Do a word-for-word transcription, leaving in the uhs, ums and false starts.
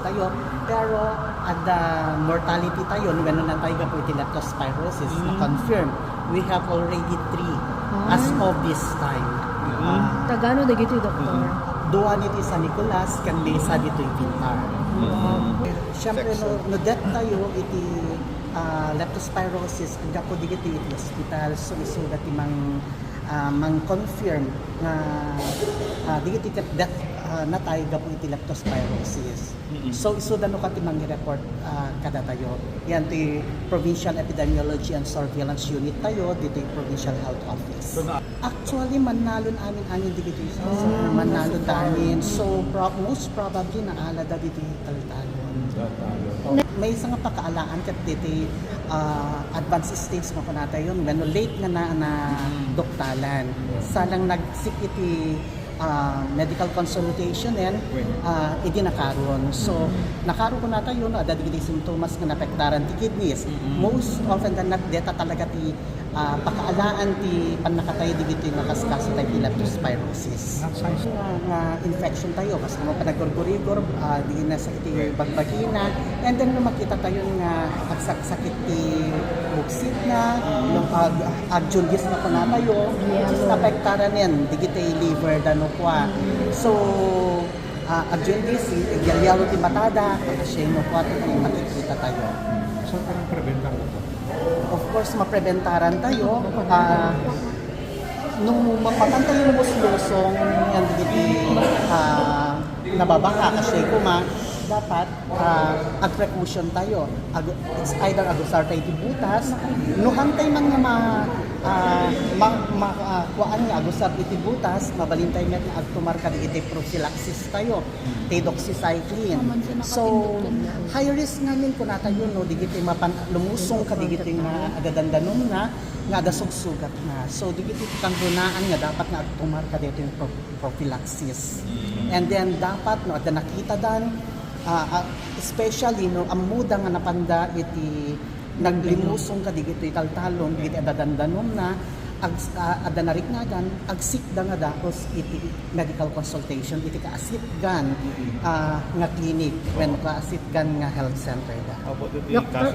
tayo, pero adda mortality tayo, no, wenno natay gapu iti leptospirosis, na-confirm. We have already three as of this time. Ah, Tagano dagiti doktor? Dua ditoy San Nicolas, ken maysa ditoy Pintar. Siyempre, no, no death tayo iti, ah, leptospirosis, gapu dagiti iti hospital, so isuda ti mang, ah, mang-confirm nga, ah, dagiti ket death, ah, natay gapu iti leptospirosis. So, isuda no kadi mangi-report, ah, kadatayo. Yan ti Provincial Epidemiology and Surveillance Unit tayo, ditoy Provincial Health Office. So, na- Actually, mannalon amin amin ditoy. So, mannalon amin. So, pro-, most probably, naalada ditoy Taltalon. May isang pakaalaan ket ditoy, ah, advanced stage nga kunatayon. Wenno late nga na, na doktalan. Sa lang nagsik iti ah, medical consultation and, ah, idi nakaron. So, nakaron kunatayo, no, adda dagiti sintomas nga naapektaran ti kidneys. Most often than not, deta talaga ti, ah, pakaalaan ti pannakatay dagiti nakaskaso tayo ti leptospirosis. Nga, nga infection tayo, kas no panagurgurigor, ah, di na sa iti bagbagina. And then, no, makita tayo nga agsaksakit ti buksitna, no, ag-, Ag-jaundice nga kunatayo, which is naapektaran yan, dagiti liver da no kua. So, ah, ag-jaundice, yellow ti matada, kasdiay no kua ti makikita tayo. So, parang preventaran ito? Of course, mapreventaran tayo. Ah, no mapatan tayo lumuslusong, yan dagiti, ah, nababaka, kasdiay koma, dapat ah, ag-precaution tayo. Ag-, it's either agusar tayo ti butas, no han tayo man nga ma-, ah, ma-, ma-, ah, kuan nga agusar iti butas, mabalin tayo met nga agtumar kadagiti prophylaxis tayo, ti doxycycline. So, high risk ngamin kunatayo, no, dagiti mapan-, lumusong kadagiti nga adda dandanumna, nga adda sugsugatna. So, dagiti kangrunaan nga dapat nga agtumar kadagiti pro-, prophylaxis. And then, dapat, no, adda nakitadan, ah, ah, especially, no, ammoda nga napanda iti naglimusong kadagitoy Taltalon, iti adda dandanumna, ag-, ah, adda nariknagan, agsikda nga dagus iti medical consultation, iti kaasitgan, ah, nga clinic, wenno kaasitgan nga health center da. Doktor,